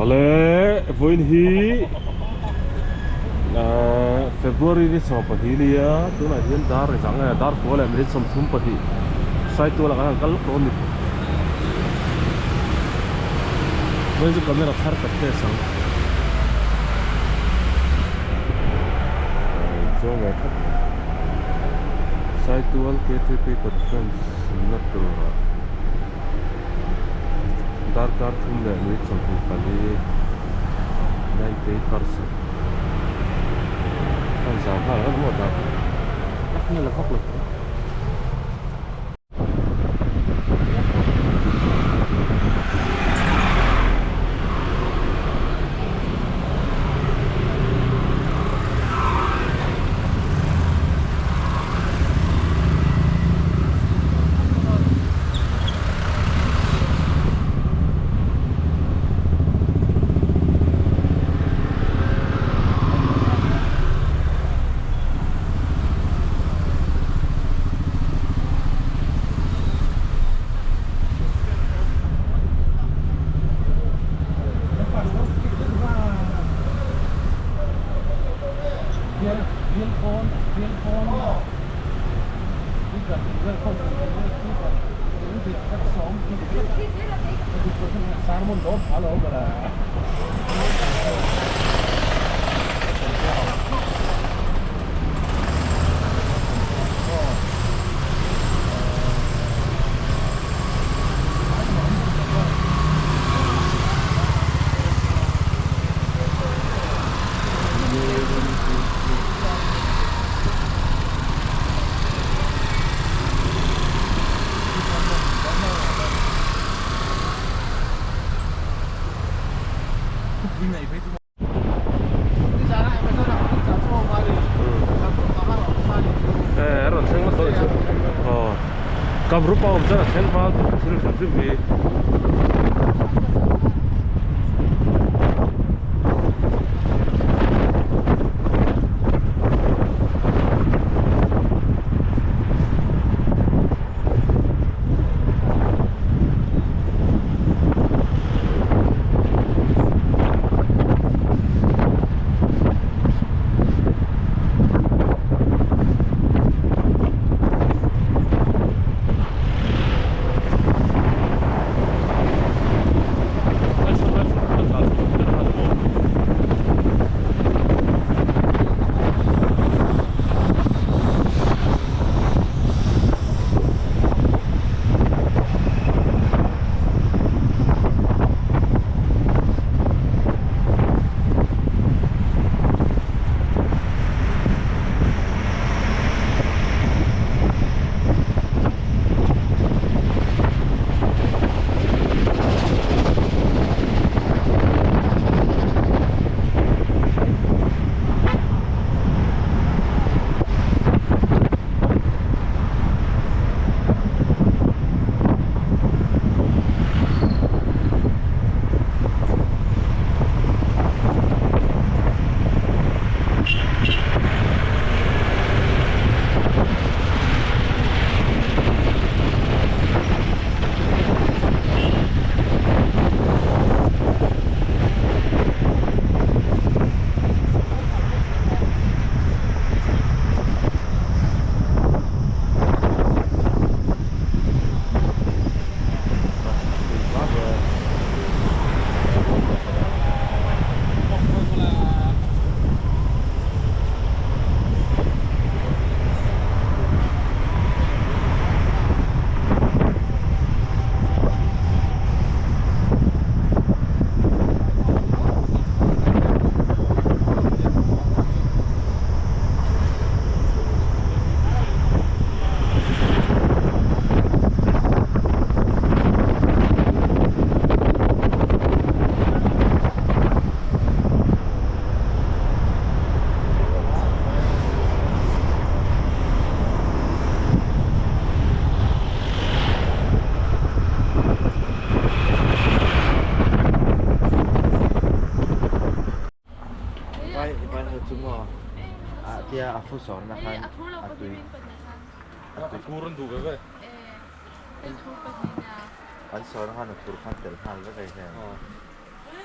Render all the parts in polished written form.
Awle vawiin hi February ni 12 nia tunah hian dar engzah nge dar kua leh minute 32 Saitual ah kan han kal lawk dawn a ni. Vawiin chu camera thar ka test ang. Chuang ve khawp mai. Saitual KTP conference na turah. Darkar thum leh minute 24 98% a zau nghal vek maw dar tak nge la vak lo tawh. Kamrupa awm chuan a thleng hma thil hrim hrim hi.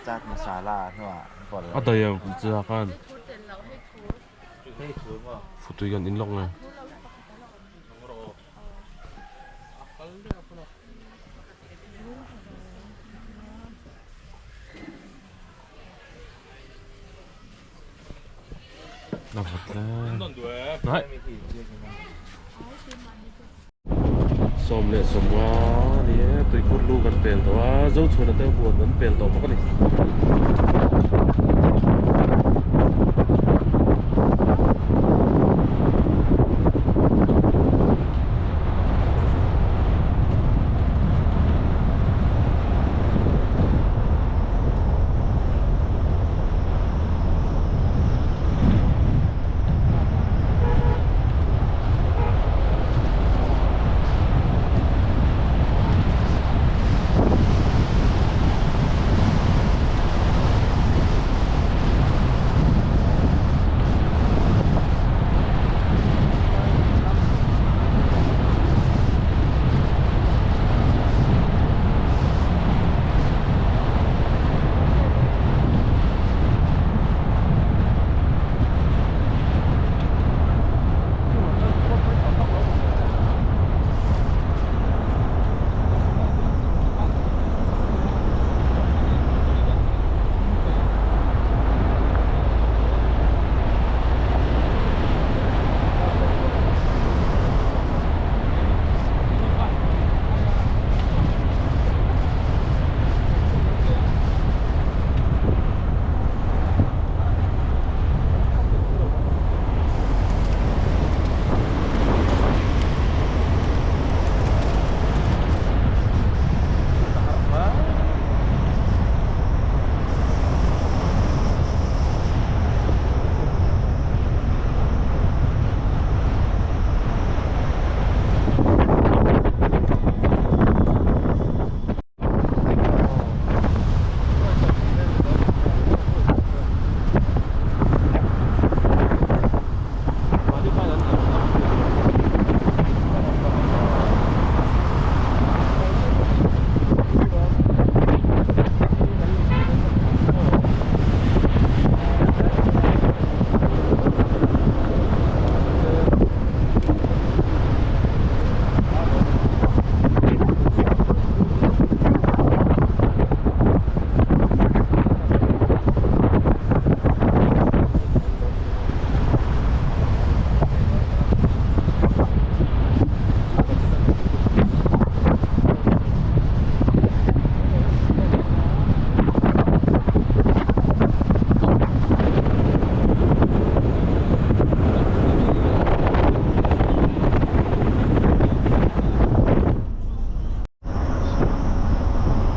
Chaat masala hnuah an pawlh A daih ang chiah khan Futui kan in lawk nge. A vawt hle. Nai. 15 ni e tuikhur lu kan pel tawh a Zochhuana te huan kan pel tawh bawk a ni.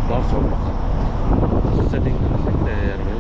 Dar 11 setting kan thleng der mai.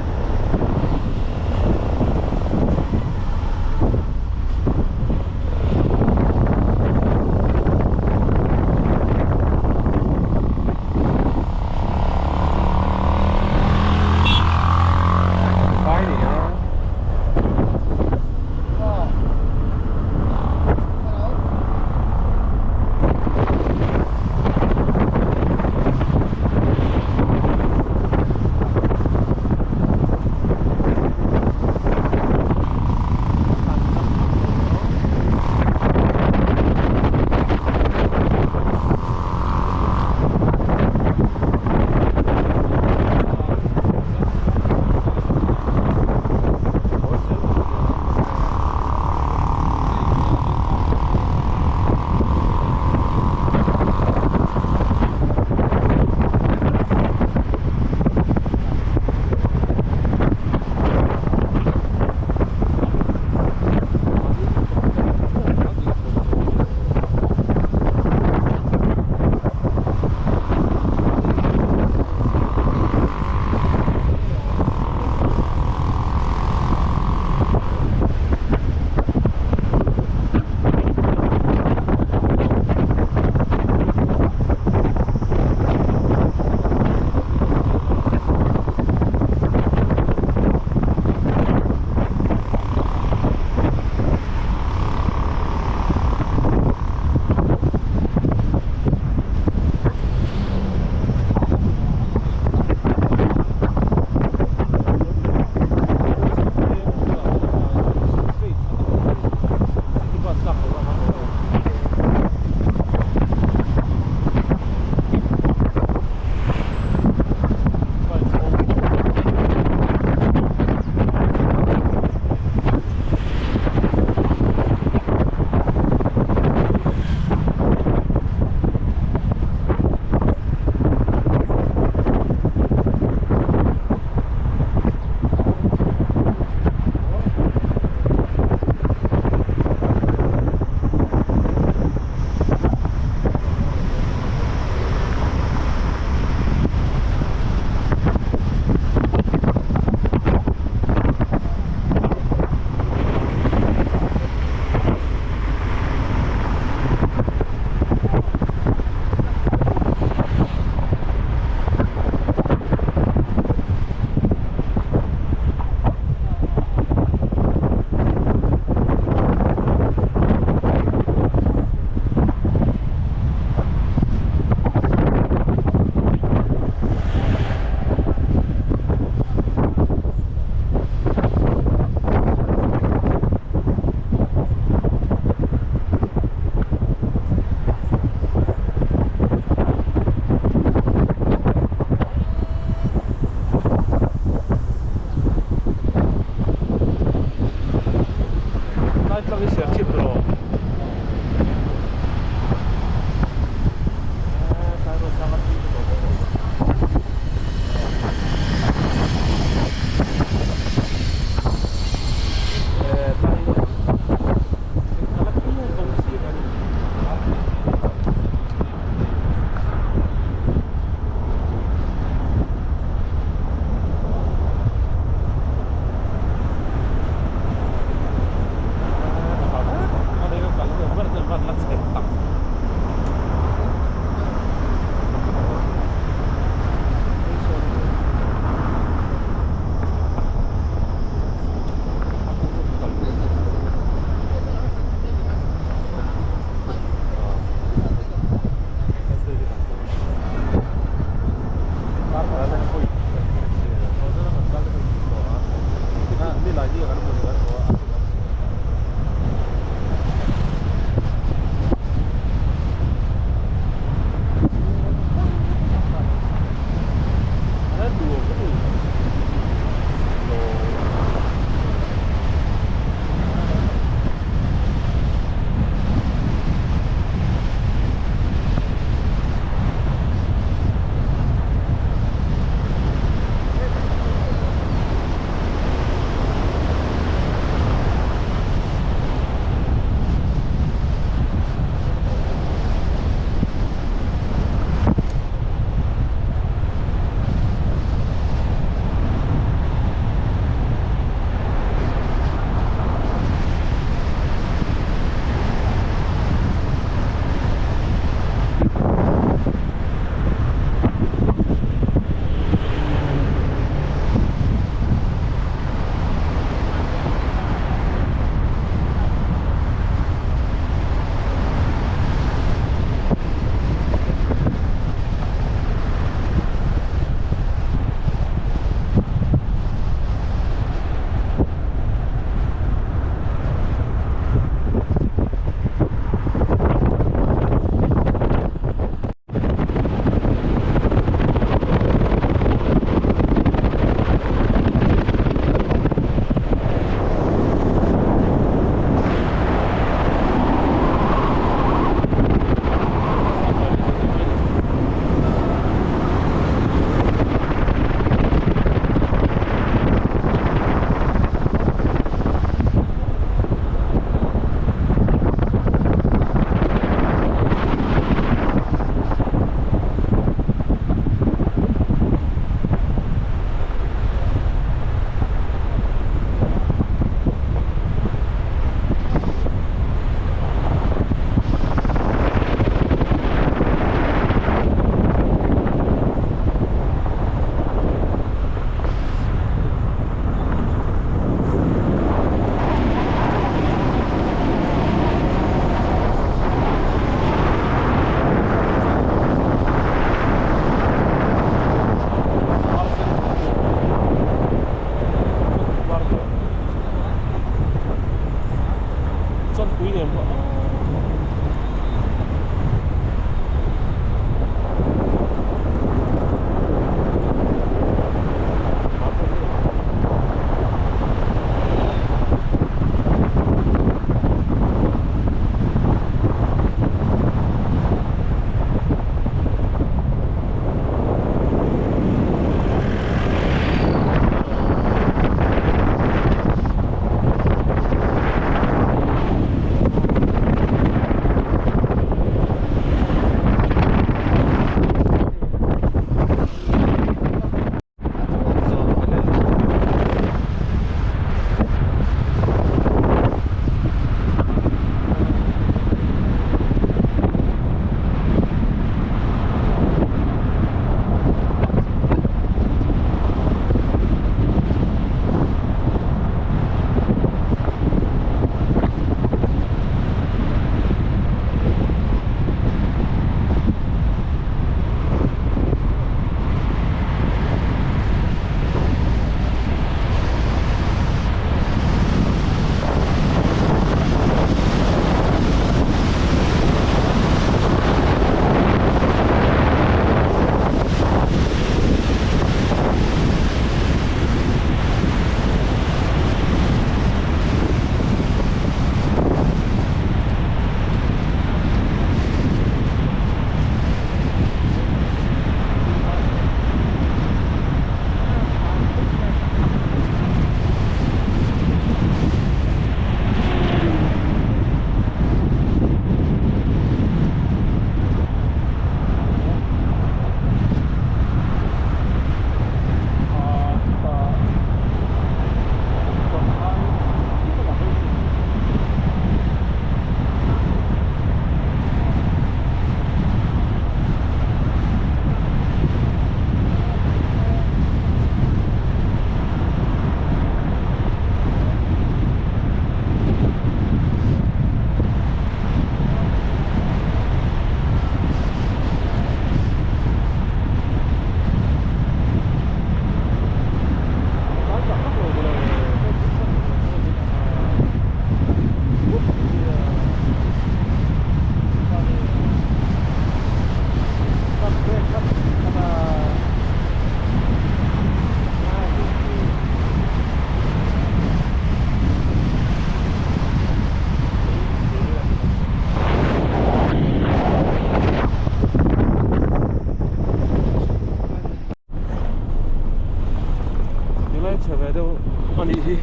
Veng chhe ve deuh a nih hi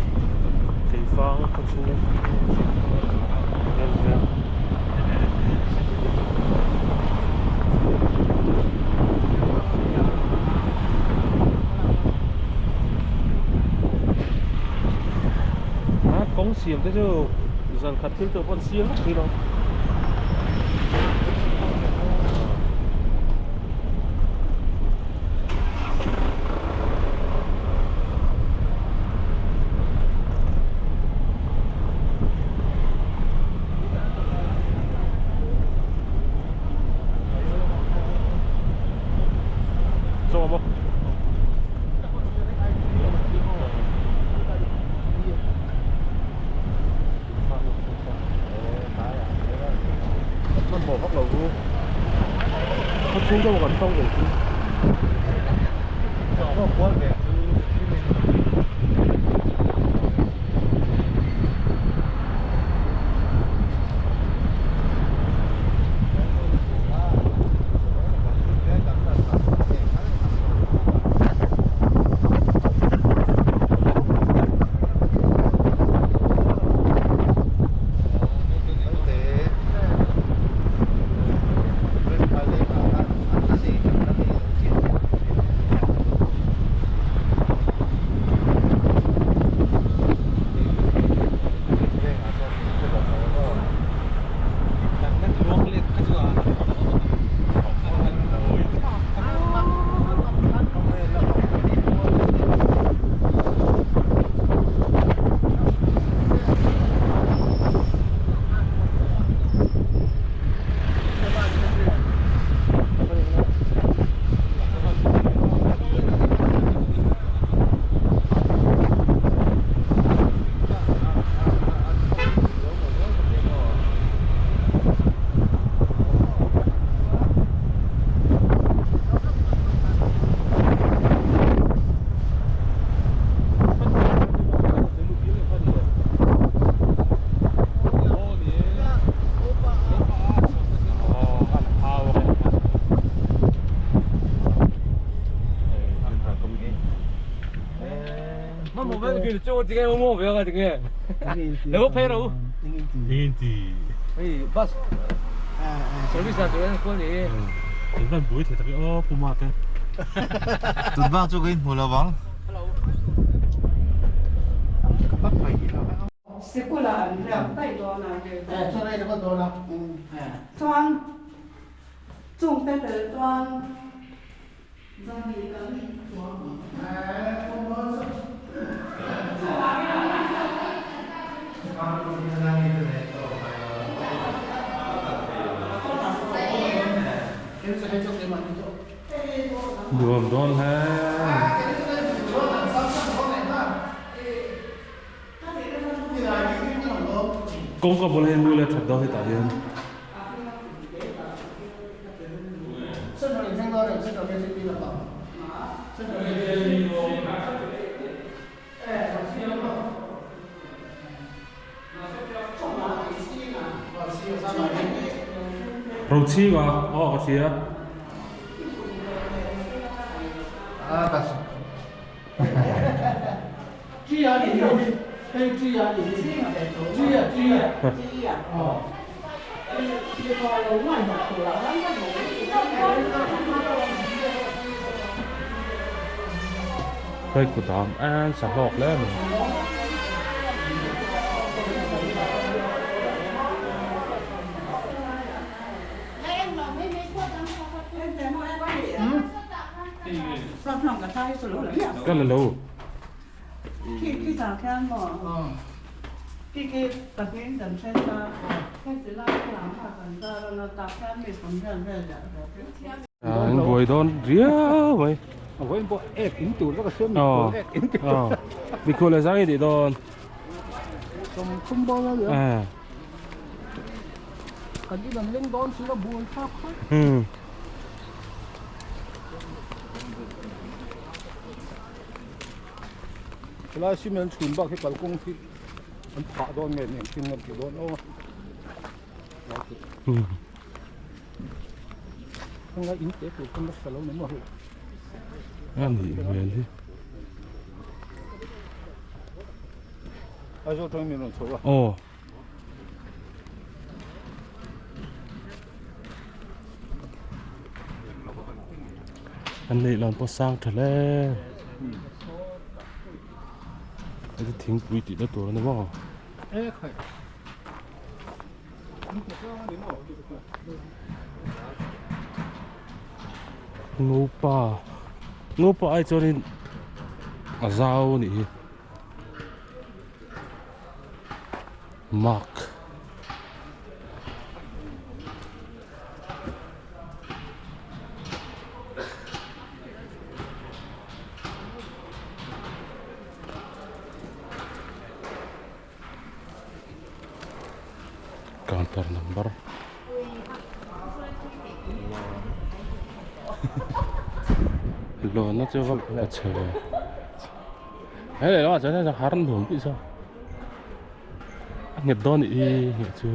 Keifang khawchhung vel vel. A kawng siam te chu zan khat thil tur pawh an siam vek thin a. Chaw maw? Hmanhmawh vak lo chu khaw chhung deuh kan fang ve chu. Tun bak chu ka inhmu lo vang. Sikula an riak daih dawn a. Chuan chungte tel chuan zahnih kan chuang ang. Nuam dawn hle. Kawngka bul hi mui leh that dawn hetah hian. Rochhinga aw ka hria. Hei kut ah an sa hlawk hle a ni. Ka la lo. An buai dawn riau mai. Mikhual leh zang i tih dawn. Helai cement chhun bak hi kalkawng hi an phah dawn nge ni engtin nge an tih dawn aw a in te tur pawn nasa lo ni maw hei a nih hmel hi. Aizawl atangin min rawn chho a. Aw. An leihlawn pawh sang tha hle. Hei chu thingpui tih na tur a ni maw? Ngopa Ngopa ai chuanin a zau a nih hi. Mark Counter number Lawna chu va a chhe ve. He leh lamah chuan hian har nuam tih saw a nghet dawn anih hi hnih chu.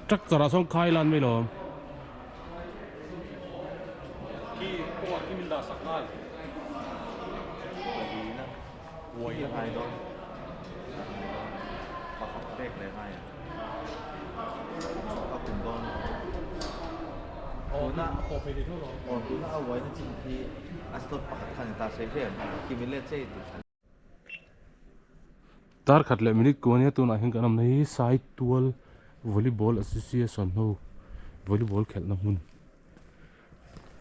Structure ah sawn khai lan mai lo. Dar khat leh minute kuan nia tunah hian kan awmna hi Saitual Volleyball Association ho volleyball khelhna hmun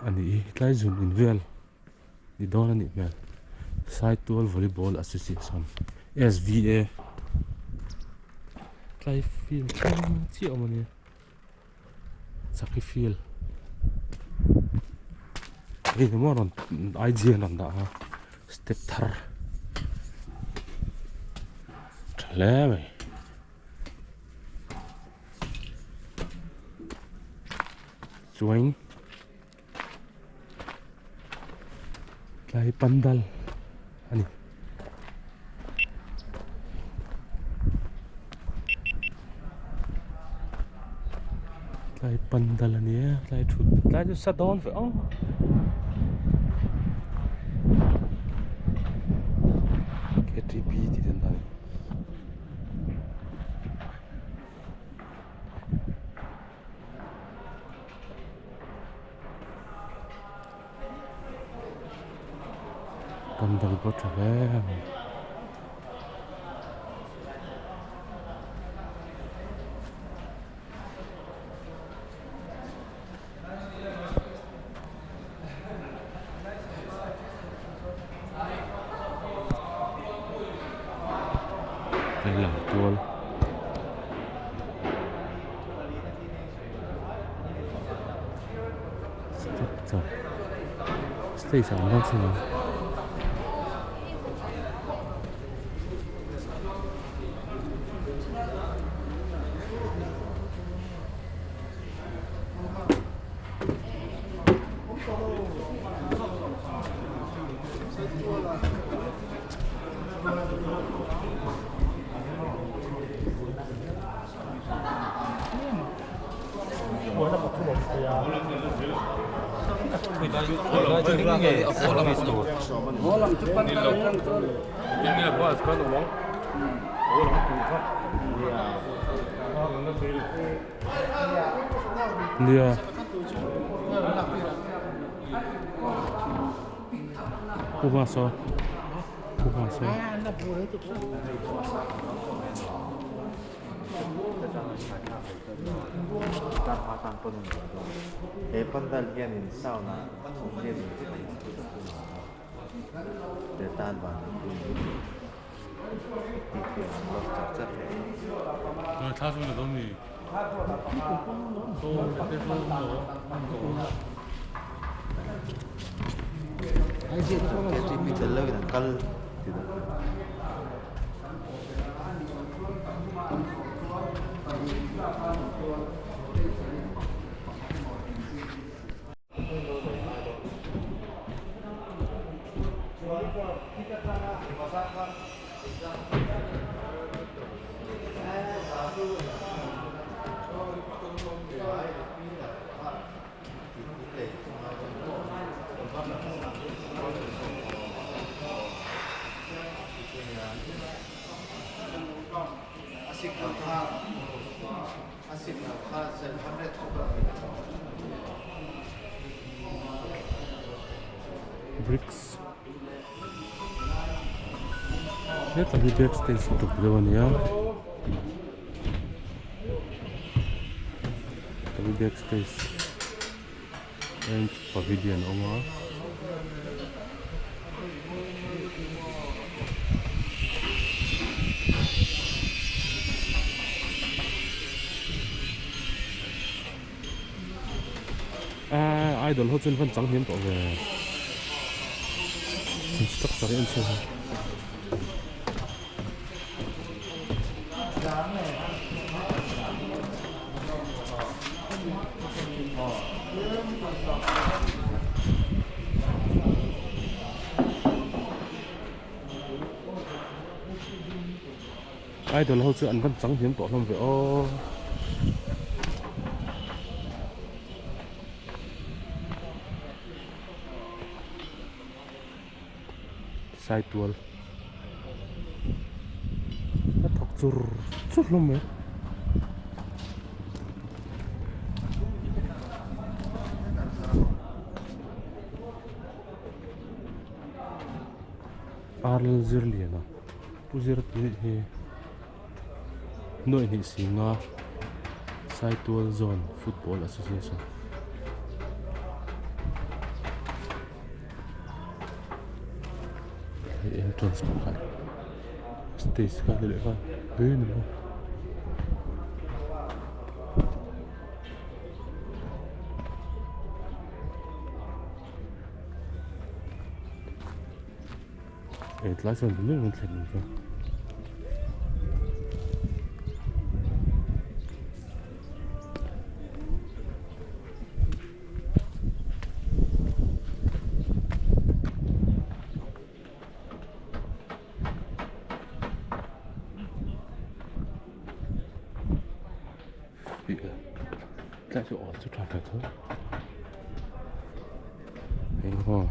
a ni hi tlai zun in vel ni dawn a nih hmel Saitual Volleyball Association S_V_A tlai field thleng chiah awm a nia Chaki field hei emaw rawn I_G an rawn dah a step thar tha hle mai. Chuan tlai pandal a ni. Tlai pandal a ni a tlai thut tlai chu sa dawn ve aw. K_T_P tih te an dah a ni. Pandal pawh tha hle a ni. Hei lang tual. Structure stage ah an rawn thleng ang. Nia. Pu Hma saw. Pu Hma saw. Bricks heta hi back stage tuk deuh a nia heta hi back stage pavilion a awm a. Ahh idol ho chuan van chang hniam tawh ve structure hi a en chho a. Idol ho chu an van chang hniam tawh hlawm ve aw. Saitual a thawk chur chur hlawm mai. Arlal Zirliana Pu Zirpui hi nuaih hnih singa Saitual Zone Football Association. Hei entrance pakhat stage kha ni leh kha hle ni maw. Hei tlai chuan ni meuh an thlen ang kha. Tlai chu aw chu tha tha tho hei maw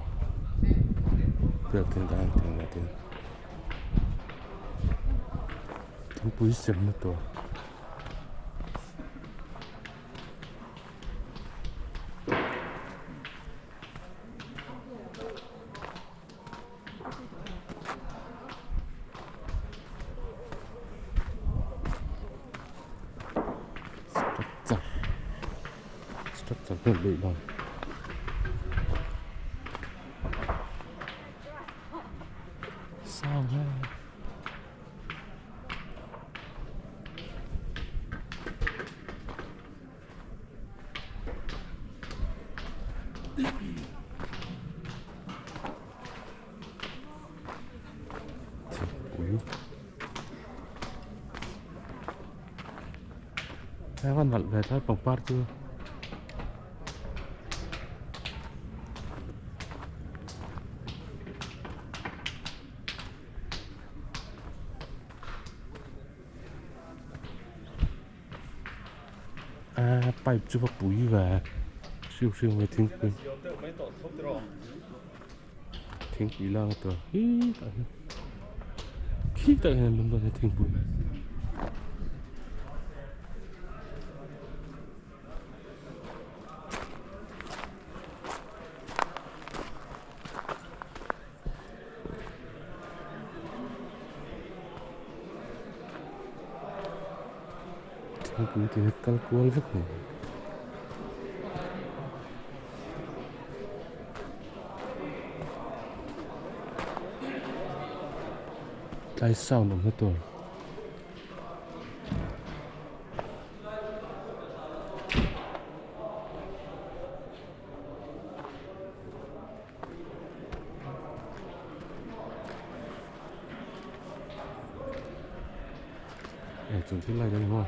tel dan tin thingpui semna tur. Structure structure vel leh dawn. Sang hle. Thingpui heng a nalh ve tlai pangpar chu. A pipe chu va pui ve hriu hriu mai thingpui thingpui lak a tur hi tah hian khi tah hian an lum dawn a thingpui. Thingpui te hi kal kual vek mai. Tlai sound awm na tur. Chung thil lai dawn maw?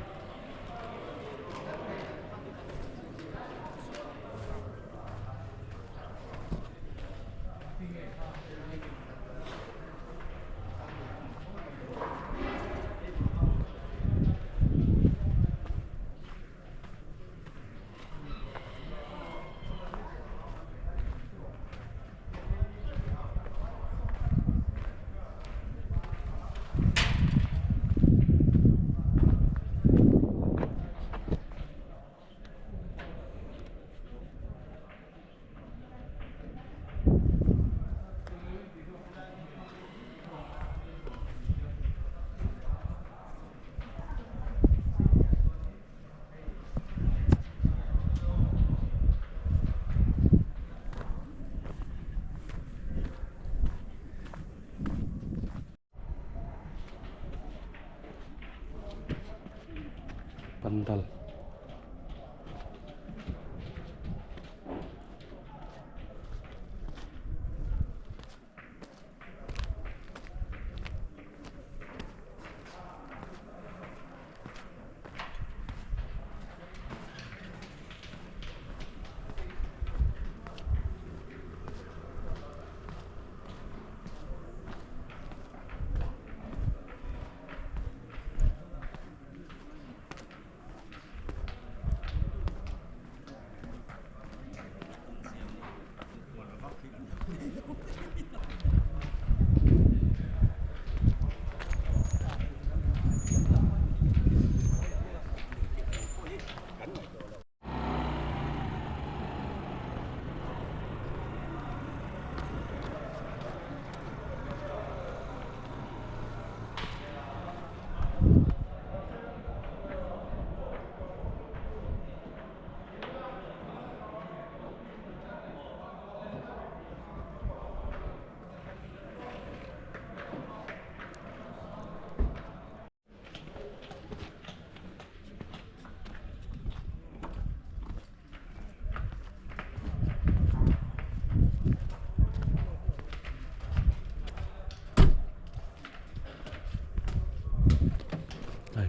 Pandal.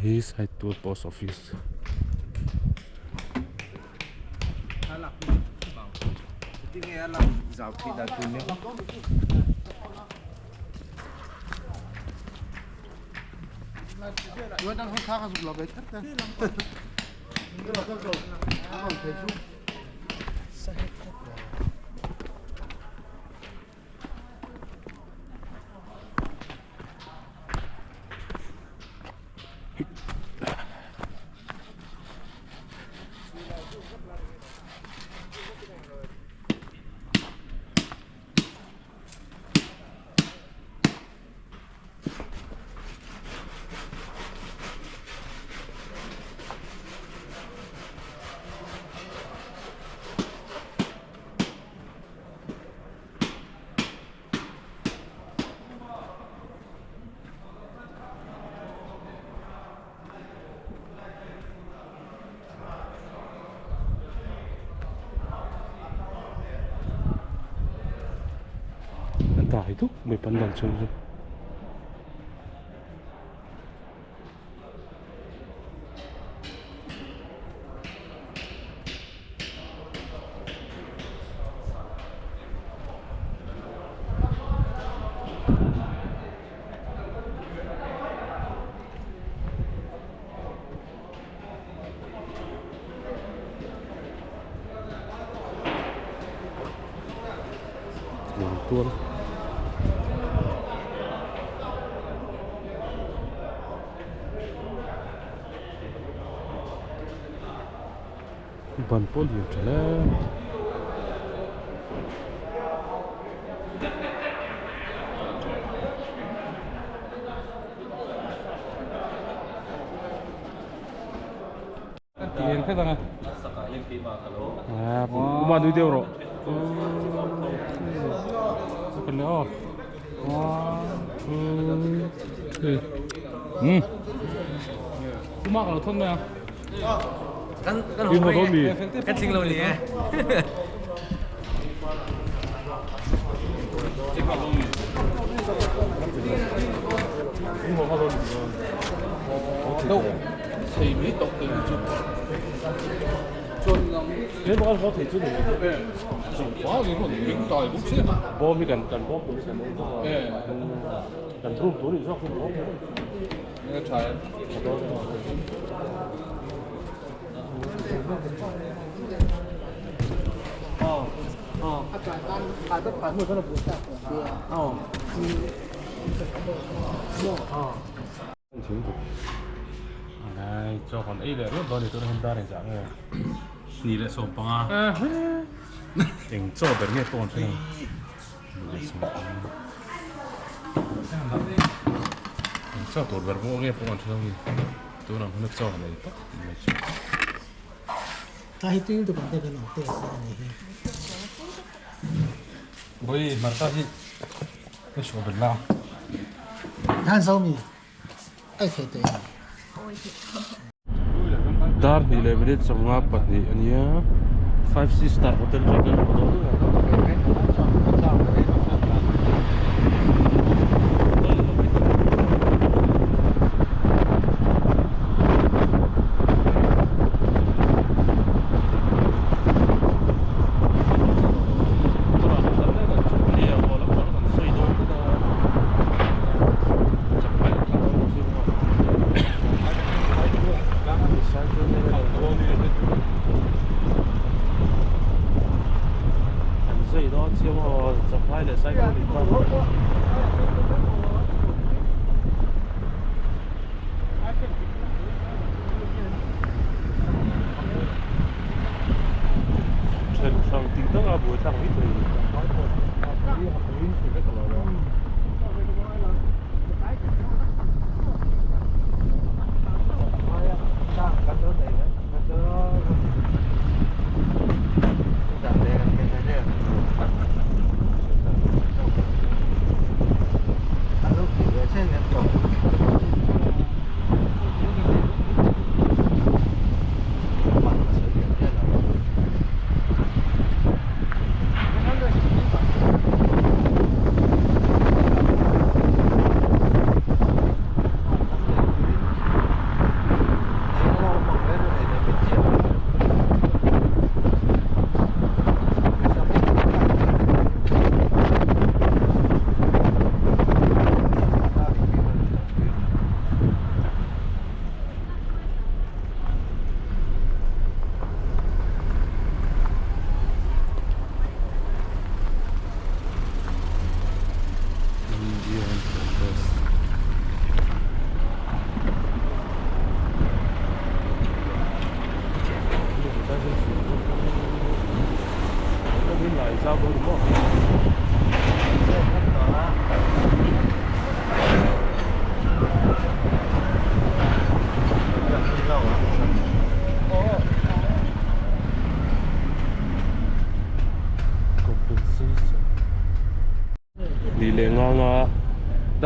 Hi Saitual post office. A dai dup mai pandal chhung chu. Tual. Ban pawh lian tha hle. Ti eng khat anga. À, uma nui deuh rawh. Kan le aw. One, two, three. Hmm. Uma ka lo thon mai a. Kan kan Hi mo do mi. Kan tling lo ni e. Bawm hi kan kan bawm tur hi kan awm bawk a kan room tur hi zawk hi bawm Ngai chaw kan ei leh ruat dawn ni tunah hian dar engzah nge ni leh sawm panga eng chaw ber nge pawh an hre lo ni leh sawm panga eng chaw tur ber pawh nge pawh an hre lo ni tunah huna chaw kan ei tak mai chu Ta hi tui lutuk ang te kan awm te a ni hi. Boi hmarcha hi ka chhuah belh la. Than so mi ai thei tawh em? Dar hnih leh minute 52 a nia five six star hotel chu kan hmu dawn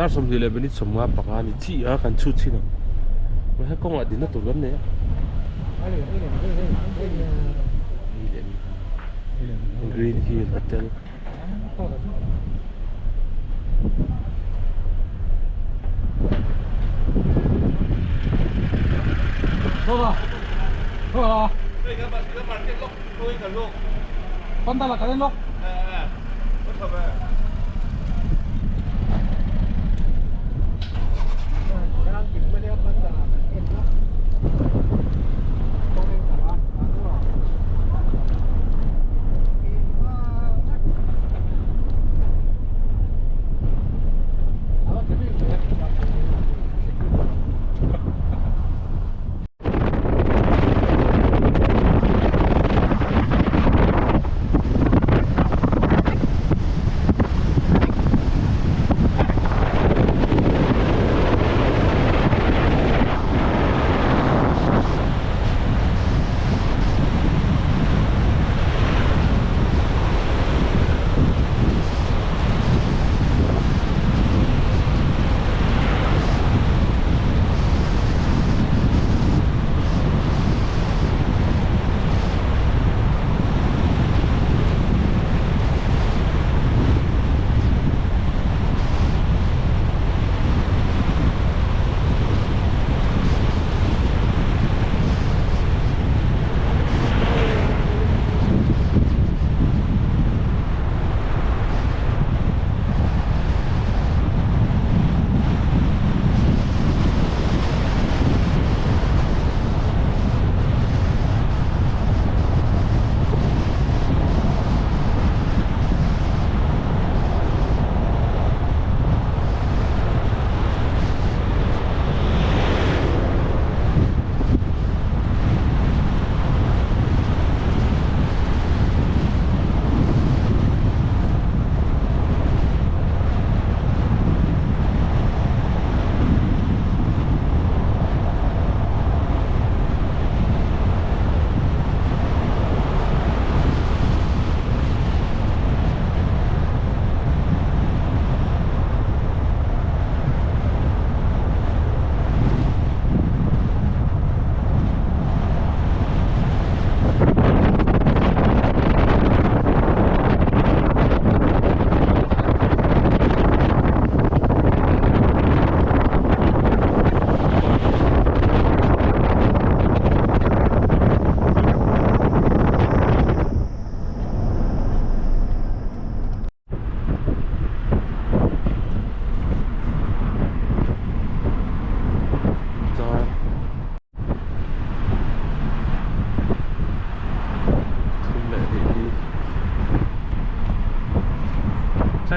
Dar 20 leh minute 55 ni chi a kan chhut chin ang he kawngah dinna tur kan nei a Green Hill Hotel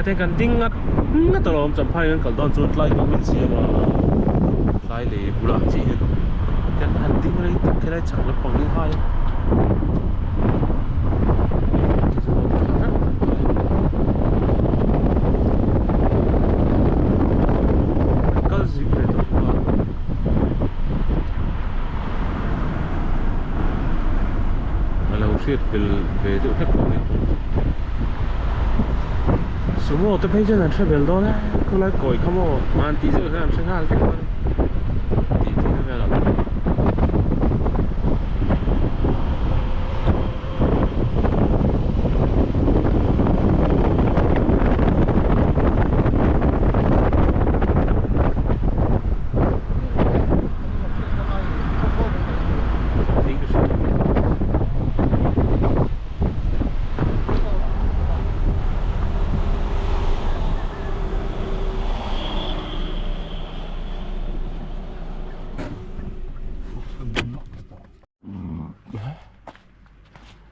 Tlai te kan ding ngat ngat alawm Champhai kan kal dawn chuan tlai kawng min siam a tlai lei bulah chiah hian kan han ding rei tak khelai chhak lampang hi hai kal zing ve tawh bawk a. A lo hriat bel ve deuh hlek tawh a ni kawng chu. Sumo te phei chuan an hre bel dawn e khawlai kawi kha maw an tih zeuh hian an hre nghal vek dawn a tih tihna velah.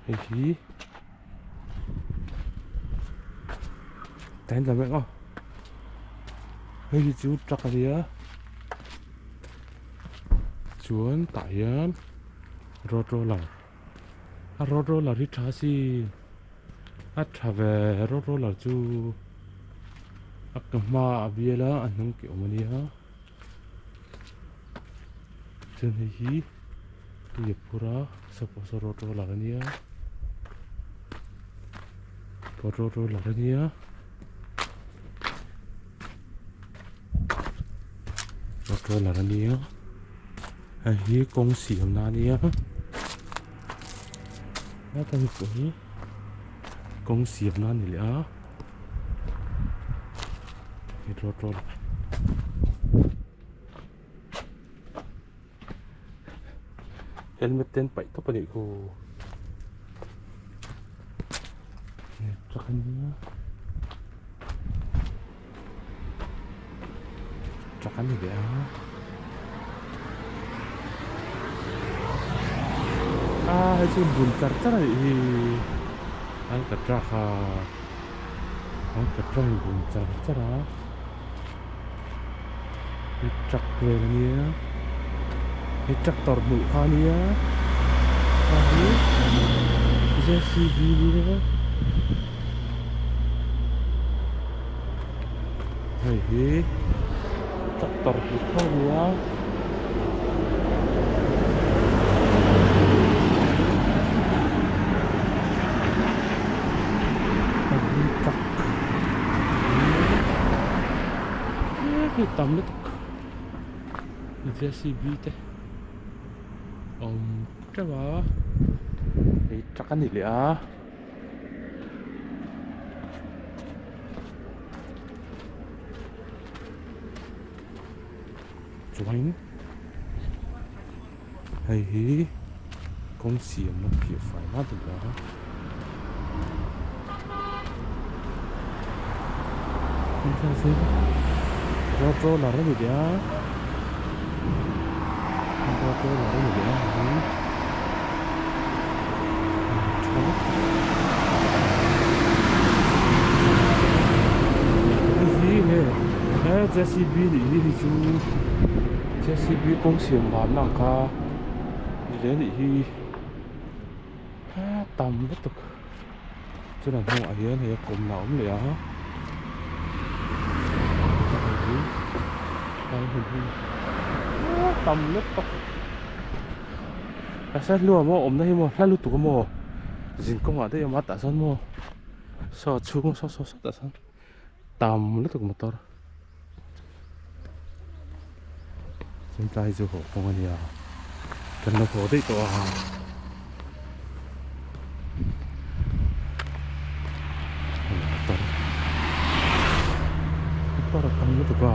Hei hi tain lam eng aw hei hi chu truck a nia chuan tah hian road roller a road roller hi tha sin a tha ve road roller chu a ka hma a bial a a hnung ki awm a nia. Chuan hei hi tui a phur a suppose road roller a nia road roller a nia road roller a nia hei hi kawng siamna a nia helai pawh hi kawng siamna a ni leh a. Road roller helmet te an paih tawp a nih khu truck a nia truck a ni leh a a hei chu bun char char a nih hi alkatra kha. An ka try bun char char a hi truck vel a nia hi tractor hmuh kha a nia a hi J_C_B nia hei hi tractor hmuh kha a nia. Khi tam lutuk J_C_B te a awm teuh a hei truck a ni leh a. Chuanin hei hi kawng siamna phiah fai na ni a road roller a ni leh a road roller a ni leh a hei hi tha lutuk hei hi nge he J_C_B nih hi hei chu J_C_B kawng siam dan ang kha ni leh anih hi a tam lutuk chuan a hnungah hian hei a kawmna a awm leh a hei hi lai hmun hi a tam lutuk a side hlua maw awmna hi maw hla lutuk a maw zin kawngah daih a awm a tah chuan maw saw chhung saw saw sawtah sawn tam lutuk motor chuan tlai chu haw kawng a nia kan lo haw daih tawh a. Motor motor a tam lutuk a.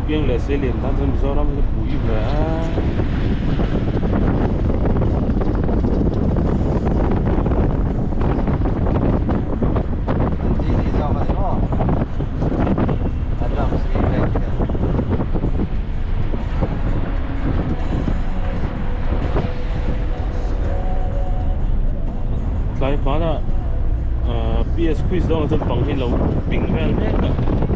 Piang leh Seilian tan chuan Mizoram hi pui ve a. Tlai hmanah PS quiz dawnah chuan pang hi lo ping vel mek a.